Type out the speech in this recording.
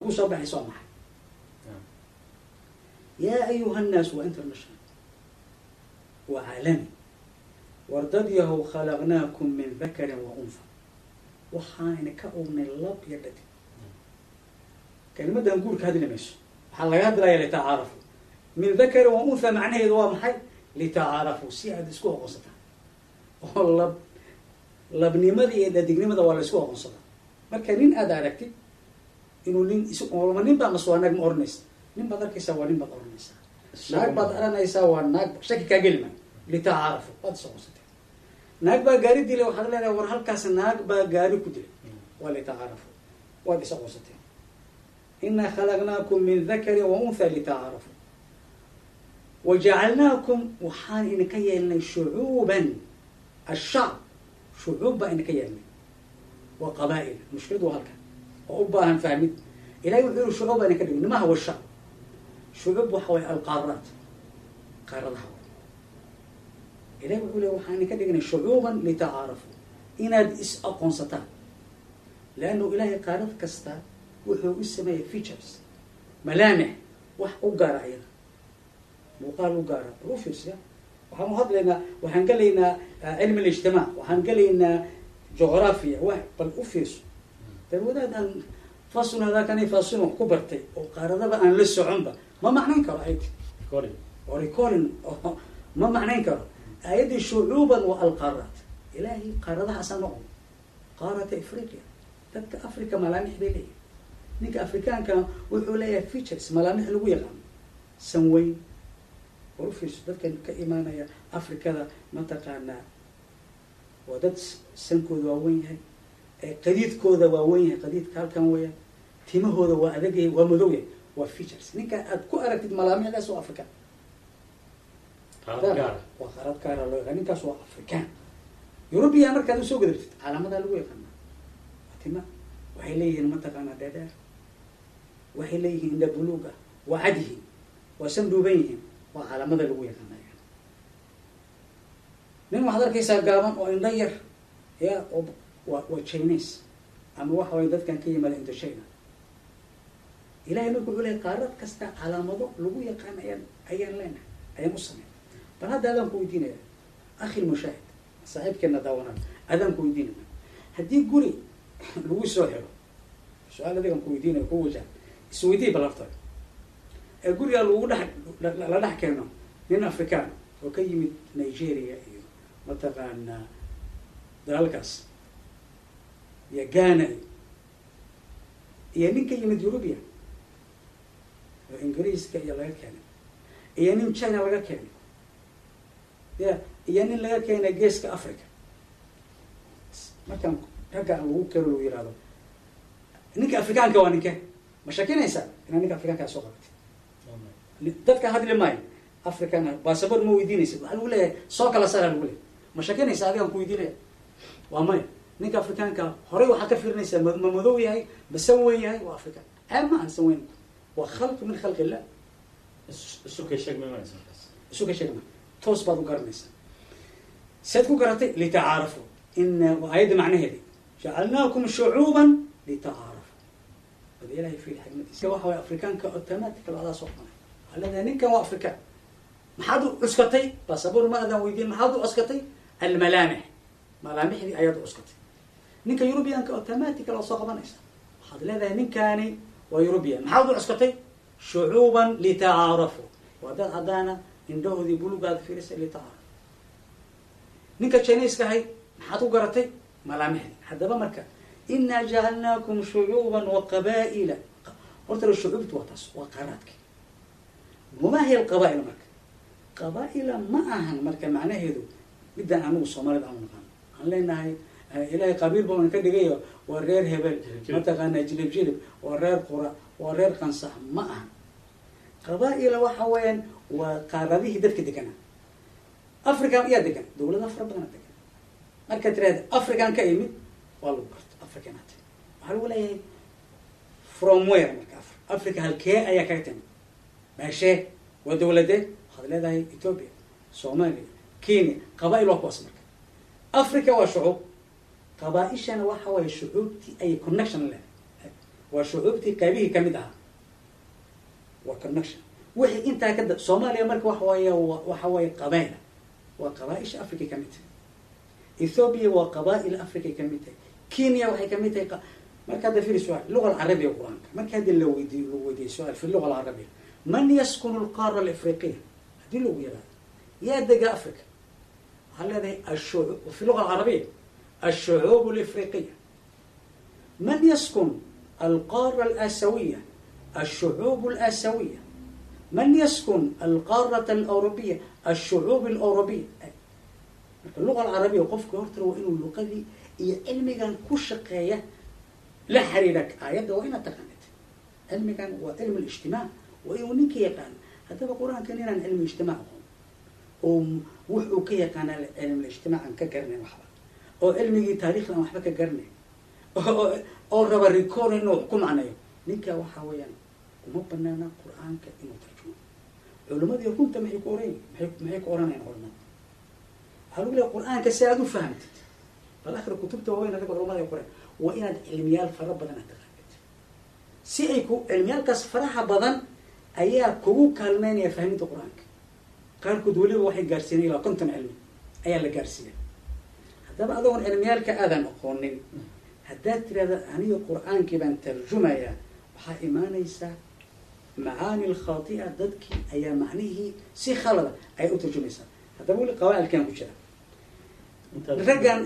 Kusoo baxaysa waa maxay? Yaa ayuha nnaas waa international, waa caalami. War dad yahow, khalaqnaakum min dakarin wa untha, waxaanayna ka ognay lab iyo dhadig. Kelimadan guurka hadli mayso, waxaa laga hadlaya litacaarafu. Min dakarin wa untha macnaheedu waa maxay? Litacaarafu, si aad isku aqoonsataan, oo lab labnimada iyo dhadignimada waa la isku aqoonsadaa. Marka nin aad aragtid inuu nin ma nin baa mase waa naag, ma oranaysa. Nin baad arkaysaa, waa nin baad oranaysaa. Naag baad oranaysaa, waa naag, shaki kaa geli maayo. Litacaarafu, waad is aqoonsatay. Naag baa gaari dilay, waxaad leedahay, war halkaas naag baa gaari ku dilay. Waa litacaarafu, waad is aqoonsateen. Inaa khalaqnaakum min dakarin wa untha litacaarafu, wajacalnaakum, waxaan idinka yeelnay, shucuuban, ashacb, shucuub baa idinka yeelnay, wa qabaa'il. Mushkiladu waa halkan oo u baahan fahmid. Ilahay wuxuu yihi shucuub baa idinka dhigay. Nimaha wa shacb, shucuub waxa waye alqaaraat, qaaradaha way. Ilahay wuxuu leey waxaan idinka dhignay shucuuban litacaarafu, inaad is aqoonsataan, leannu ilahay qaarad kasta wuxuu u sameeyay features, malaamix, wax u gaara ayada, muuqaal u gaara. Bal u fiirsiya, waxaan u hadlaynaa, waxaan gelaynaa cilmi alijtimaac, waxaan gelaynaa jughrafiya wax. Bal u fiirso, dee wadaad aan fasun hadakani fasun wax ku bartay oo qaaradaba aan la soconba ma macnayn karo ayadi oo recalling ma macnayn karo aayaddii shucuuban wa alqaaraat. Ilaahay qaaradaha asaa noqon, qaarata Afriqiya, dadka Africa malaamix bay leeyihin. Ninka Afrikaanka wuxuu leeyahay features, malaamix lagu yaqaano, san weyn. War u fiirso, dadkan ka imaanaya Afrikada mataqaanaa waa dad sankooda waa wen yahay, qadiidkooda waa wen yahay, qadiidka halkan weeyaan, timahooda waa adag yahay, waa madow yahay, waa features. Ninka aad ku aragtid malaamixdaas waa Afrikaan, waa qaarad gaara loo yaqaan, ninkaas waa Afrikaan. European markaad usoo gudubtid, calaamadaa lagu yaqaana waa tima, waxay leeyihiin mataqaanaa dheedheer, waxay leeyihiin indha buluug ah, waa cad yihiin, waa san dhuuban yihiin, waa calaamada lagu yaqaana. Nin waxaad arkaysaa gaaban oo indho yar ya oo waa Chinese ama waxa way dadkan ka yimaada Indochina. Ilahay marka wuxuu lehay qaarad kasta calaamado lagu yaqaan ayaan leenahay, ayaan u sameyn. Bal hadda adaan ku weydiinaya, akhi lmushaahid, saaxiibkeena daawanaan, adaan ku weydiinaya, haddii guri lagu soo xiro, su-aal adigan ku weydiinaya, ku wajahan, isweydii bal horta, ee guriga lagu dhex la dhex keeno nin Afrikaan oo ka yimid Nigeria iyo mataqaanaa dalalkaas iyo Ghana iyo nin ka yimid Eurubia oo Ingiriiska iyo laga keenay, iyo nin China laga keenay, ya iyo nin laga keenay geeska Africa, markaan ragga lagu keeno lagu yihahdo ninka Afrikaanka waa ninke, ma shakinaysaa inaa ninka Afrikaankaa soo qabatid? Dadka hadli maayo, African baasabor ma weydiinaysid, waxaa lagu leeyahay soo kala saara lagu leeyahay. Ma shakinaysa? Adigaan ku weydiinaya, waa maya. Ninka Afrikaanka horey waxaa ka fiirinaysaa ma madow yahay, ma san weyn yahay, waa African. Ceeb ma ahan san weyn, waa khalqi min khalqi illah. Isu kay sheeg ma imanaysa markaas? Isu ka sheeg ma, toos baad u garanaysaa. Seed ku garatay? Litacaarafu. Ina waa aayadda macnaheedi, jacalnaakum shucuuban litacaarafu. Bal ilahay fiir xikmadiisa, waxa waye Afrikaanka automatic adaa soo qabanay, waxaa leedahay ninkan waa Afrikaan. Maxaad u cuskatay? Basabuur ma adan weydiin. Maxaad u cuskatay? Almalaamix, malaamixdii ayaad u cuskatay. Ninka Europeanka automatic waa soo qabanaysa, waxaad leedahay ninkaani waa European. Maxaad u cuskatay? Shucuuban litacaarafu, waa dad caddaana, indhahoodii bulugaad fiirisay, litacaarafu. Ninka Chineska ahay maxaad ku garatay? Malaamixdii. Haddaba marka inaa jacalnaakum shucuuban wa qabaa'ila, horta shucuubtu waa taas, waa qaaraadki. Wama hiya alqabaa'il? Marka qabaa'ila ma ahan marka macnaheedu midaan anigu Soomaalida aanu naqaano aan leenahay ilaahay qabiil baan ka dhigayo, waa reer hebel, mataqaanaa jilib jilib, waa reer qura, waa reer qansax, ma ahan. Qabaa'ila waxa weeyaan waa qaaradihii dadka deganaa. Africa yaa degan, dawlada fara badana degan. Markaad tirahda African ka imid, waa lagu garto African at. Waxaa lagu leeyahay from where? Marka Africa halkee ayaa kaga timid, meeshee, waa dawladee? Waxaad leedahay Ethiopia, Soomaaliya, Kenya. Qaba'il waa kuwaas. Marka Africa waa shucuub, qabaa-ishana waxa waaye shucuubtii ayay connection leedahay. Waa shucuubtii qaybihii kamid ahaa, waa connection wixii intaa ka da. Soomaaliya marka waxa waaye, waxa waaye qabaa'ila, waa qabaaisha Africa kamid tahay. Ethiopia waa qabaa'il Africa kamid tahay. Kenya waxay kamid tahay. Marka hadda fiiri su-aal luga alcarabiya, Qur-aanka marka hadda la weydiiyo, lagu weydiiyo su-aal fi luga alcarabiya, man yaskunu alqaara alafriqiya, haddii lagu yiraahdo yaa dega Africa, waxaa leedahay fi luga alcarabiya الشعوب الإفريقية. من يسكن القارة الآسيوية؟ الشعوب الآسيوية. من يسكن القارة الأوروبية؟ الشعوب الأوروبية. Marka luga alcarabiya qofka horta waa inuu luqadii iyo cilmigan ku shaqeeya la xiriira aayadda, waa inaad taqaanid. Cilmigan waa cilmi alijtimaac, waa inuu ninka yaqaano. Haddaba Qur-aankan inaan cilmi ijtimaac aqoon oo wuxuu ka yaqaanaa cilmi alijtimaac aan ka garanayn waxba, oo cilmigii taariikhda aan waxba ka garanayn, oo raba record inuu wax ku macnayo, ninka waxa weeyaan uma banaana Qur-aanka inuu tarjumo. Culimadii runta maxay ku oran, maxay ku oranayaan culimada? Waxaa lagu leeyahay Qur-aanka si aad u fahamtid, bal akhri kutubta waaweyn, ragga culimada ay qoreen, waa inaad cilmiyaal fara badan aad taqaanid, si ay ku cilmiyaalkaas faraha badan ayaa kugu kaalmeynaya fahminta Qur-aanka. Qaarkood weliba waxay gaarsiinay ilaa 50 cilmi ayaa la gaarsiiya. Haddaba adoon cilmiyaalka aadan aqoonin haddaad tirahda aniga Qur-aankii baan tarjumayaa, waxaa imaanaysaa macaani alkhaati'a, dadkii ayaa macnihii si khalada ayay u tarjumaysaa. Haddaba weli qabaa'ilkan ku jira raggan.